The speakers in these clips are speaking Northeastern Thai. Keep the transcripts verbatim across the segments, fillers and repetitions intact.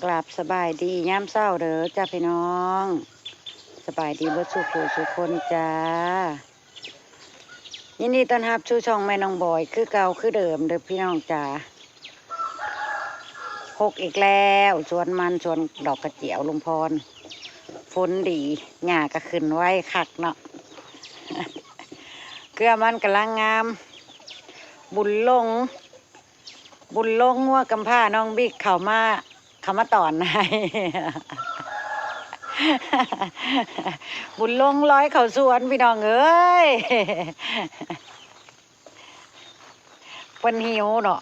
กราบสบายดียามเช้าเด้อจ้าพี่น้อง สบายดีเบิดสู่ผู้สู่คนจ้า ยินดีต้อนรับสู่ช่องแม่น้องบอยคือเก่าคือเดิมเด้อพี่น้องจ้า หกอีกแล้ว สวนมันสวนดอกกระเจียวลุงพร ฝนดี หญ้าก็ขึ้นไวคักเนาะ เกลือมันกำลังงาม บุญลง บุญลงงัวกำพร้าน้องบิ๊กเข้ามา เข้ามาตอนให้ บุญลงลอยเข้าสวนพี่น้องเอ้ย เพิ่นหิวเนาะ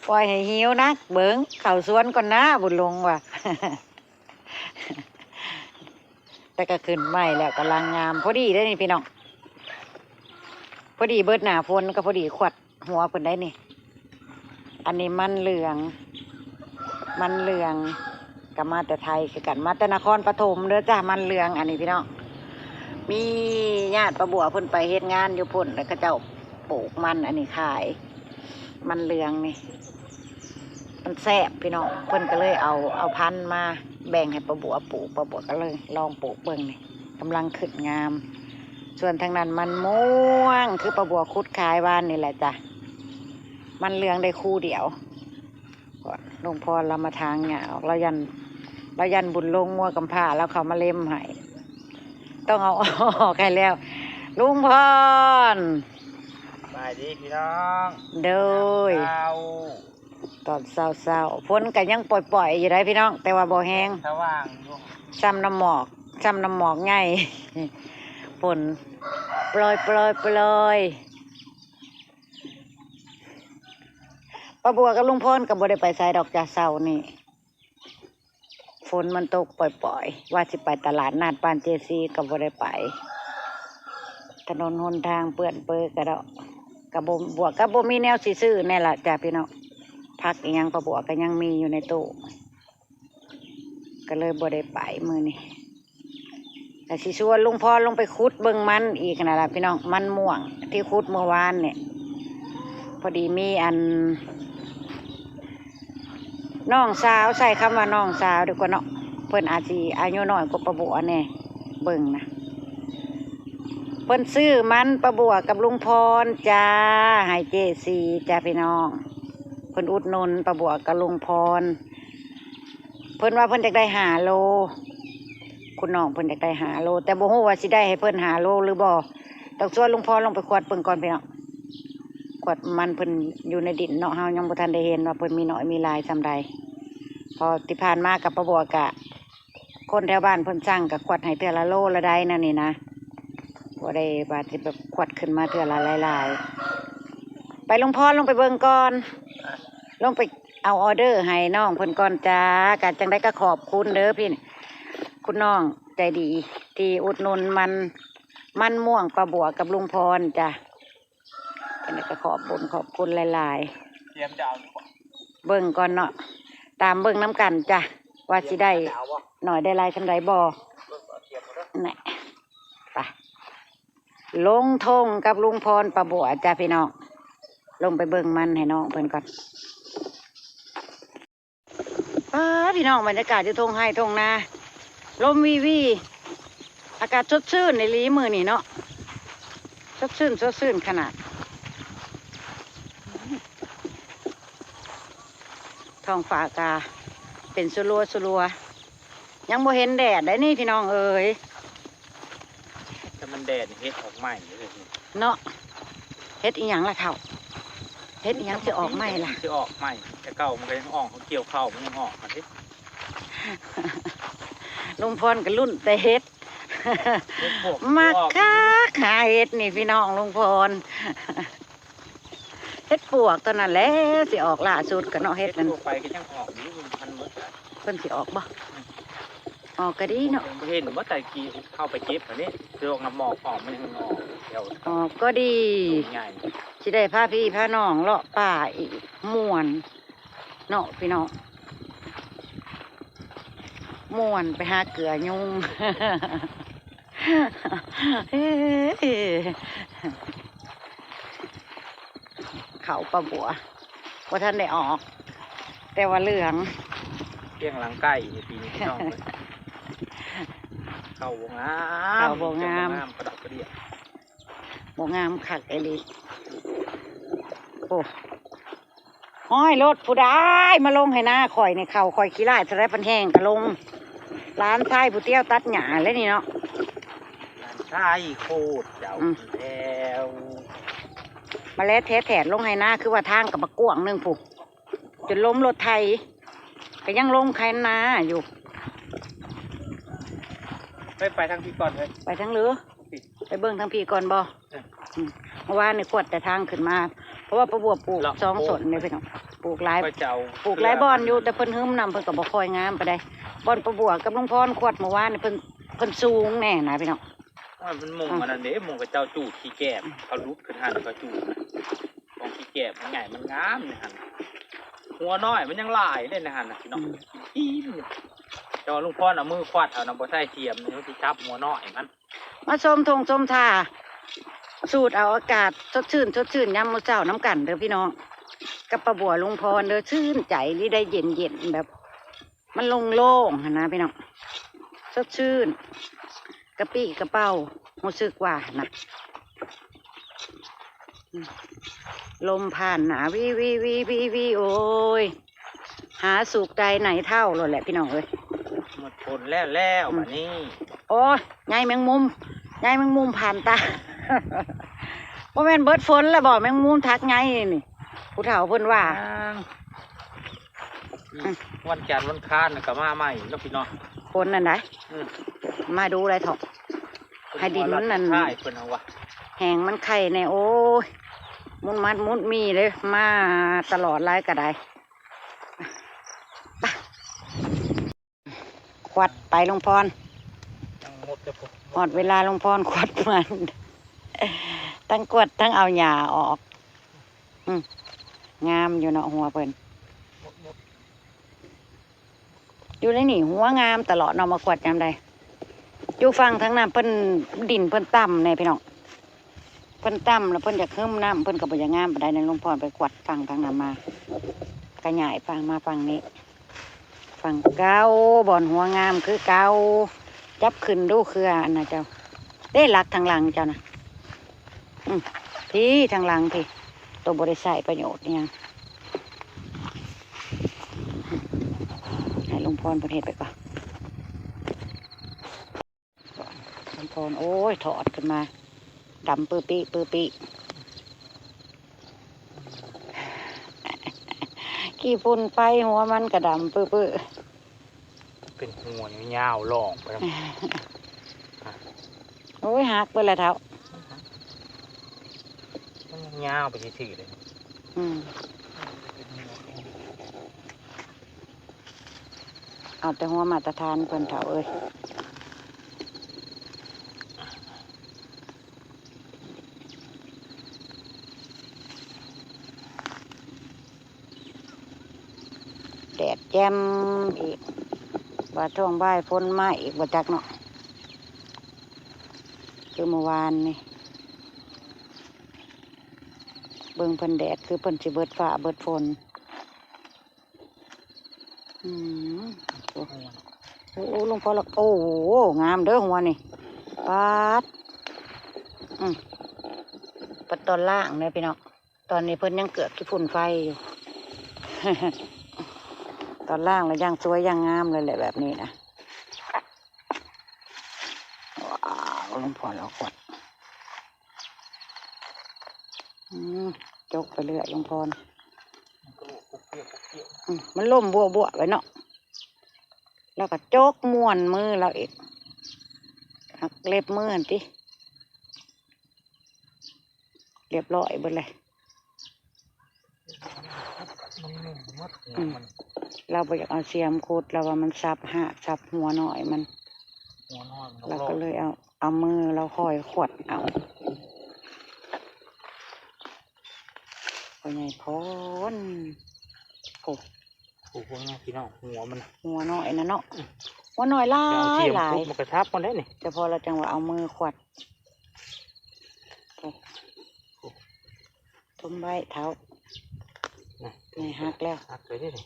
ปล่อยให้หิวนัก เบิ่งเข้าสวนก่อนนะ บุญลงว่ะ แต่ก็ขึ้นใหม่แล้วกำลังงาม พอดีได้นี่พี่น้อง พอดีเบิดหน้าฝนก็พอดีขวัดหัวเพิ่นได้นี่ อันนี้มันเหลือง มันเหลืองก็มาแต่ไทยคือกัน มาแต่นครปฐมเด้อจ้า มันเหลืองอันนี้พี่น้อง มีญาติป้าบัวเพิ่นไปเฮ็ดงานอยู่พุ่น แล้วเขาเจ้าปลูกมันอันนี้ขาย มันเหลืองนี่ มันแซ่บพี่น้อง เพิ่นก็เลยเอา เอาพันธุ์มาแบ่งให้ป้าบัวปลูก ป้าบัวก็เลยลองปลูกเบิ่งนี่ กำลังขึ้นงาม ส่วนทางนั้นมันม่วง คือป้าบัวขุดขายวานนี่แหละจ้ะ มันเหลืองได้คู่เดียว ลุงพรเรามาถางหญ้าออก เรายัน เรายันบุญลงงัวกำพร้า แล้วเขามาเล็มให้ ต้องเอาออกให้แล้ว ลุงพร สบายดีพี่น้อง โดย เช้า ตอนเช้าๆ ฝนก็ยังปล่อยๆ อยู่ได้พี่น้อง แต่ว่าบ่แฮง สว่างอยู่ ซ้ำน้ำหมอก ซ้ำน้ำหมอกไง ฝนปล่อยๆ ปล่อยๆ ป้าบัวกับลุงพรก็บ่ได้ไปไสดอกจ้าเช้านี่ ฝนมันตกปล่อยๆ ว่าสิไปตลาดนัดบ้านเจซีก็บ่ได้ไป ถนนหนทางเปื้อนเปื้อนกะดอก กะบ่ บัวก็บ่มีแนวสิซื้อแน่ล่ะจ้าพี่น้อง ผักอีหยังป้าบัวก็ยังมีอยู่ในตู้ ก็เลยบ่ได้ไปมื้อนี้ ก็สิชวนลุงพรลงไปขุดเบิ่งมันอีกนั่นล่ะพี่น้อง มันม่วงที่ขุดเมื่อวานเนี่ย พอดีมีอัน น้องสาว ใช้คำว่าน้องสาวดีกว่าเนาะ เพิ่นอาจสิอายุน้อยกว่าป้าบัวแน่ เบิ่งนะ เพิ่นซื้อมันป้าบัวกับลุงพรจ้า ให้เจซีจ้าพี่น้อง เพิ่นอุดหนุนป้าบัวกับลุงพร เพิ่นว่าเพิ่นอยากได้ห้าโล คุณน้องเพิ่นอยากได้ห้าโล แต่บ่ฮู้ว่าสิได้ให้เพิ่นห้าโลหรือบ่ ต้องชวนลุงพรลงไปขวัดเบิ่งก่อนพี่น้อง ขวัดมันเพิ่นอยู่ในดินเนาะ เฮายังบ่ทันได้เห็นว่าเพิ่นมีน้อยมีหลายส่ำใด เพราะที่ผ่านมากับป้าบัวกะ คนแถวบ้านเพิ่นสั่งกะขวัดให้เทื่อละโลละได้นั่นนี่นะ บ่ได้ว่าสิแบบขวัดขึ้นมาเทื่อละหลายๆ ไปลุงพรลงไปเบิ่งก่อน ลงไปเอาออเดอร์ให้น้องเพิ่นก่อนจ้า กะจั่งใดก็ขอบคุณเด้อพี่ คุณน้องใจดีที่อุดหนุนมัน มันม่วงป้าบัวกับลุงพรจ้ะ จั่งใดก็ขอบคุณ ขอบคุณหลายๆ เตรียมจะเอาหรือเปล่า เบิ่งก่อนเนาะ ตามเบิ่งนำกันจ้ะ ว่าสิได้ จะเอาบ่ หน่อยได้หลายส่ำใดบ่ เบิ่งเอาเตรียมเอาเด้อ นี่ ไป ลงท่งกับลุงพรป้าบัวจ้ะพี่น้อง ลงไปเบิ่งมันให้น้องเพิ่นก่อน ป๊าด พี่น้อง บรรยากาศอยู่ท่งไฮ่ท่งนา ลมวีวี อากาศสดชื่นอีหลีมื้อนี้เนาะ สดชื่น สดชื่นขนาด ท้องฟ้ากะเป็นสลัวสลัว ยังบ่เห็นแดดได้นี่พี่น้องเอ๋ย แต่มันแดดนี่เห็ดออกใหม่เลย เนาะ เห็ดอีหยังล่ะเฒ่า เห็ดอีหยังสิออกใหม่ล่ะ สิออกใหม่ แต่เก่ามันก็ยังออก เขาเกี่ยวข้าวมันยังออกมาสิ ลุงพรก็ลุ้นแต่เห็ด เห็ดปวก มัก ออก คักหาเห็ดนี่พี่น้องลุงพร เห็ดปวกตอนนั้นแหละสิออกล่าสุดก็เนาะ เห็ด เห็ด นั่น ทั่วไปก็ยังออกอยู่ มันเบิดแล้ว เพิ่นสิออกบ่ ออกก็ดีเนาะ บ่เห็นว่าแต่กี้เข้าไปเก็บอันนี้ คือออกน้ำหมอกออกมันยังออกเดียว ออกก็ดี ใหญ่ สิได้พาพี่พาน้องเลาะป่าอีก ม่วนเนาะพี่น้อง ม่วนไปหาเกลือยุง เฮ้ย เขาป้าบัว บ่ทันได้ออก แต่ว่าเหลือง เพียงหลังไก่นี่ปีนี้พี่น้องเลย เข้าบ่งาม เข้าบ่งาม เจ้าบ่งามกระดอกกระเดีย บ่งามคักอีหลี โอ้ ห้อยรถผู้ใดมาลงให้นาข่อยนี่ เข้าข่อยขี้ร้ายเท่าไรปานแห้งก็ลง หลานชายผู้เตี้ยวตัดหญ้าแล้วนี่เนาะ หลานชายโคตรเจ้า อืม แล้ว มาแล้วแท้ๆ ลงให้นา คือว่าทางกับบักกว้างหนึ่งผู้ จนล้มรถไถ ก็ยังลงไถนาอยู่ ไป ไปทางพี่ก่อนเลย ไปทางเหลือ ไปเบิ่งทางพี่ก่อนบ่ เออ อืม เมื่อวานนี่กวดแต่ทางขึ้นมา เพราะว่าป้าบัวปลูก แล้ว สอง ปลูก ต้นเนี่ยพี่น้อง ปลูกหลาย ก็จะเอา ปลูกหลายบ่อนอยู่ แต่เพิ่นหืมนำ เพิ่นก็บ่ค่อยงามปานใด บ่อนป้าบัวกับลุงพรกวดเมื่อวานนี่ เพิ่น เพิ่นสูงแน่นะพี่น้อง ว่ามันมง อ่ะ อันนั้นเด้ มงกับเจ้าจูดขี้แกบ อืม เขาลุดขึ้นหั่นเขาจูดนะ ของขี้แกบมันใหญ่มันงามนี่หั่น หัวน้อยมันยังหลายเด้ในหั่นนะพี่น้อง อืม อิ่มอยู่ แต่ว่าลุงพรเอามือควัดเอานะ บ่ใส่เสียมนี่ มันสิจับหัวน้อยมัน มาชมทงชมท่า สูดเอาอากาศสดชื่น สดชื่นยามมื้อเช้าน้ำกันเด้อพี่น้อง กับป้าบัวลุงพรเด้อ ชื่นใจนี่ ได้เย็นๆ แบบ มันโล่งๆ หั่นนะพี่น้อง สดชื่น กระปี้กระเป๋า รู้สึกว่าหั่นนะ อืม ลมผ่านหนา วี วี วี วี วี โอ้ย หาสุขใดไหนเท่าโลดแหละพี่น้องเอ้ย หมดฝนแล้วแล้ว อืม บัดนี้ โอ้ย ไงแมงมุม ไงแมงมุมผ่านตา บ่แม่นเบิดฝนแล้วบ่ แมงมุมทักไงนี่ ผู้เฒ่าเพิ่นว่า อ่า อืม วันจันทร์วันอังคารน่ะก็มาใหม่เนาะพี่น้อง ฝนนั่นใด อืม มาดูอะไรเถาะ ให้ดินมันนั่น ท้ายเพิ่นเอาวะ แห้งมันไข่แน่ โอ้ย มุดมัดมุดมีเลย มาตลอดหลายก็ได้ ไป ควัดไปลุงพร ยังหมดแต่ผม ฮอดเวลาลุงพรควัดมัน ทั้งกวดทั้งเอาหญ้าออก อืม งามอยู่เนาะหัวเพิ่น หมดหมด อยู่ในนี่หัวงามตลอดเนาะ มาควัดยามใด อยู่ฝั่งทางนั้นเพิ่น ดินเพิ่นต่ำแน่พี่น้อง เพิ่นต่ำแล้วเพิ่นอยากหืมนำ เพิ่นก็บ่อยากงามปานใด ในลุงพรไปควัดฝั่งทางนั้นมา ขยายฝั่งมาฝั่งนี้ ฝั่งเก่า บ่อนหัวงามคือเก่า จับขึ้นดูเครืออันน่ะเจ้า เด้หลักทางหลังเจ้านะ อืม พี่ทางหลังพี่ ตัวบ่ได้ใช้ประโยชน์อิหยัง ให้ลุงพรเพิ่นเฮ็ดไปก่อน ลุงพร โอ้ย ถอดขึ้นมา ดำปื้อปี้ปื้อปี้ ขี้ฝุ่นไฟหัวมันก็ดำปื้อปี้ เป็นหัวยาวๆ ล่องไปแล้ว โอ้ย หักไปแล้วเฒ่า มันยาวไปซื่อๆ เลย อืม เอาแต่หัวมาตรฐานเพิ่นเฒ่าเอ้ย แดดแจ่มอีก ว่าช่วงบ่ายฝนมาอีกบ่จักเนาะ คือเมื่อวานนี่ เบิ่งเพิ่นแดด คือเพิ่นสิเบิดฟ้าเบิดฝน อืม โอ้ โอ้ โอ้ ลุงพรละ โอ้โห งามเด้อหัวนี่ ป๊าด อืม ปัดตอนล่างเนี่ยพี่น้อง ตอนนี้เพิ่นยังเกือบขี้ฝุ่นไฟอยู่ ตอนล่างแล้วย่างสวยย่างงามเลยแหละแบบนี้นะ ว้าว ลุงพรเอาขวด อืม จกไปเรื่อยลุงพร มันก็โลกปุ๊กเปียกปุ๊กเปียก อืม มันล่มบัวบัวไปเนาะ แล้วก็จกม่วนมือเราอีก หักเล็บมือหั่นติ เรียบร้อยเบิดเลย มันนุ่มมัดหัว อืม มัน เราบ่อยากเอาเสียมขุด เราว่ามันสับหากสับหัวน้อยมัน หัวน้อยมัน เราก็เลยเอา เอามือเราค่อยขวดเอา พ่อใหญ่พร โอ้ โอ้โห พี่น้อง หัวมัน หัวน้อยนะเนาะ อืม หัวน้อยหลาย เดี๋ยวเอาเสียม หลาย ขุดมันกระชับมันได้นี่ แต่พอเราจังหวะเอามือขวด โอ้ โอ้ ทุ่มไว้เท้า นะ นี่หักแล้ว หักเลยเด้นี่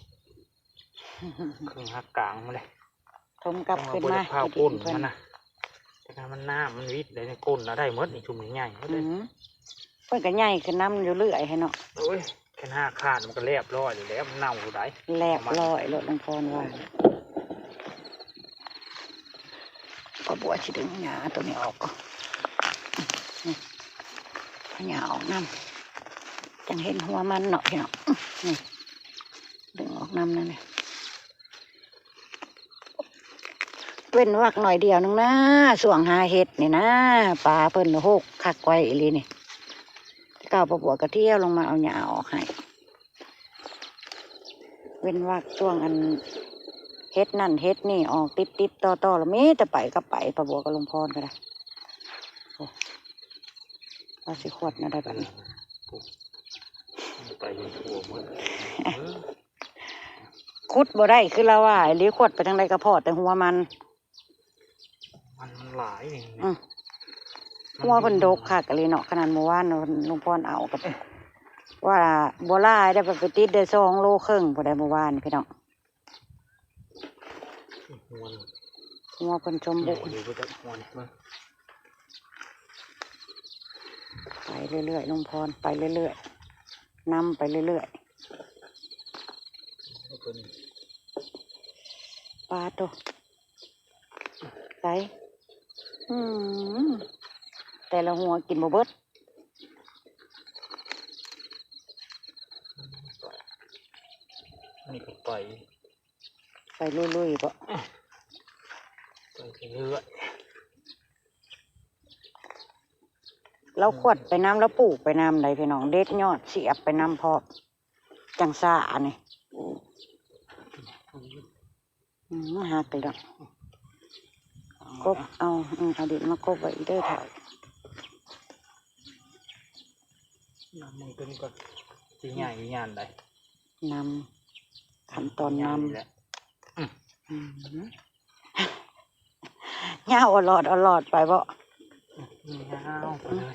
เครื่องหักกลางมาเลย ทมกลับขึ้นมา เอบ่ได้พา ไป ก้น เพิ่น มันนะแต่ถ้ามันน้ำมันวิดเลยในก้นเราได้หมดในชุมใหญ่ๆก็ อื ได้ มเพิ่นก็ใหญ่ขึ้นน้ำอยู่เรื่อยให้เนาะ โอ้ยแค่ห้าขาดมันก็แลบร้อยอยู่แล้วมันเน่าอยู่ได้ แลบร้อยโลดลุงพรว่า พอบัวสิดึงหญ้าตัวนี้ออกก่อน นี่ เอาหญ้าออกนำ จังเห็นหัวมันเนาะพี่น้อง นี่ ดึงออกนำนั่นเลย เว้นวักหน่อยเดียวนึงนะ ช่วงหาเห็ดนี่นะ ปลาเพิ่นหกคักไว้อีหลีนี่ แต่เก่าปะบัวก็เที่ยวลงมาเอาหญ้าออกให้ เว้นวักช่วงอันเห็ดนั่นเห็ดนี่ออกติดๆต่อๆ แล้วมีแต่ไปกับไปปะบัวกับลุงพรก็ได้ โอ้ ว่าสิขวดนะได้บัดนี้ ไปทั่วหมด ขุดบ่ได้คือละว่าอีหลี ขวดไปทางใดก็พอแต่หัวมัน มันมันหลายนี่ อืม หัวเพิ่นดกคักอีหลีเนาะ ขนาดเมื่อวานลุงพรเอากับ ว่าบ่หลายได้ไปติดได้สองโลครึ่งพอได้เมื่อวานพี่น้อง หัวนี่ หัวเพิ่นสม หั บู ว รณ์ อยู่ก็จะหัวนี่มา ไปเรื่อยๆลุงพรไปเรื่อยๆนำไปเรื่อย แล้วก็นี่ ๆปลาตัวใสอืมแต่ละหัวกินบ่เบิด นี่ก็ไป ไปลุยๆบ่ ไปเรื่อย เราขวดไปนำแล้วปลูกไปนำใดพี่น้อง เด็ดยอดเสียบไปนำพร้อมจังซ่าอันนี้ อืมหักไปดอกกบเอาอืมเอาดินมากบไว้อีกเด้อเฒ่า น้ำมันตัวนี้ก็สิใหญ่งานใด นำขั้นตอนนำ ใหญ่แหละ อืมยาวอลอดอลอดไปบ่ ยาวไปเลย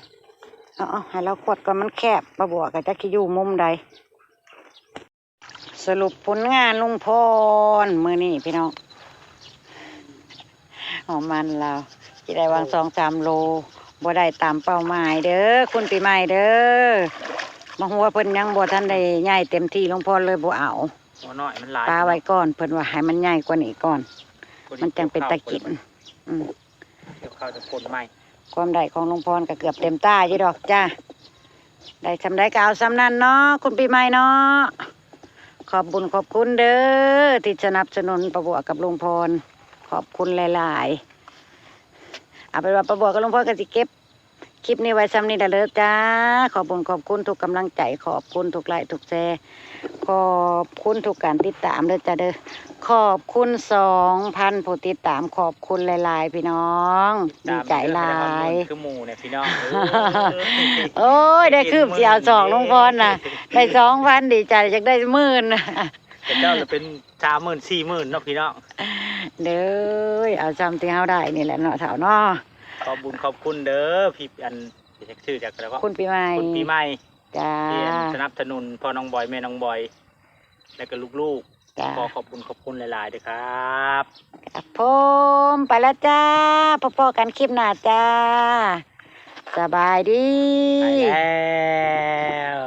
เอาเอาให้เราขวดก่อนมันแคบปะบัวก็จักสิอยู่มุมใด สรุปผลงานลุงพรมื้อนี้พี่น้อง หอมมันลาวสิได้วางสองสามโล บ่ได้ตามเป้าหมายเด้อคุณปีใหม่เด้อ มาหัวเพิ่นยังบ่ทันได้ใหญ่เต็มที่ลุงพรเลยบ่เอา หัวน้อยมันหลาย ปาไว้ก่อนเพิ่นว่าให้มันใหญ่กว่านี้ก่อน พอดี มันจังเป็นตากิน อืม เกี่ยวข้าวจะคนใหม่ ความได้ของลุงพรก็เกือบเต็มตาอยู่ดอกจ้า ได้ซำใดก็เอาซำนั้นเนาะคุณปีใหม่เนาะ ขอบบุญขอบคุณเด้อที่สนับสนุนปะบัวกับลุงพร ขอบคุณหลายๆ เอาเป็นว่าปะบัวกับลุงพรก็สิเก็บคลิปนี้ไว้ซำนี้ละเด้อจ้า ขอบบุญขอบคุณทุกกำลังใจ ขอบคุณทุกไลค์ทุกแชร์ ขอบคุณทุกการติดตามเด้อจ้าเด้อ ขอบคุณสองพันผู้ติดตาม ขอบคุณหลายๆพี่น้อง ดีใจหลาย คือหมู่เนี่ยพี่น้อง โอ้ย ได้คืบสิเอาสองลุงพรน่ะ ได้สองพันดีใจอยากได้หมื่น แต่เจ้าจะเป็นสามหมื่นสี่หมื่นเนาะพี่น้อง เด้อเอาจำที่เฮาได้นี่แหละเนาะเฒ่าเนาะ ขอบบุญขอบคุณเด้อพี่อันชื่อจากอะไรวะ คุณปีใหม่ คุณปีใหม่ จ้า ที่สนับสนุนพ่อน้องบอยแม่น้องบอย และก็ลูก จ้า ๆ ขอขอบคุณขอบคุณหลายๆด้วยครับ ครับผมไปแล้วจ้าพบกันคลิปหน้าจ้า สบายดี ไปแล้ว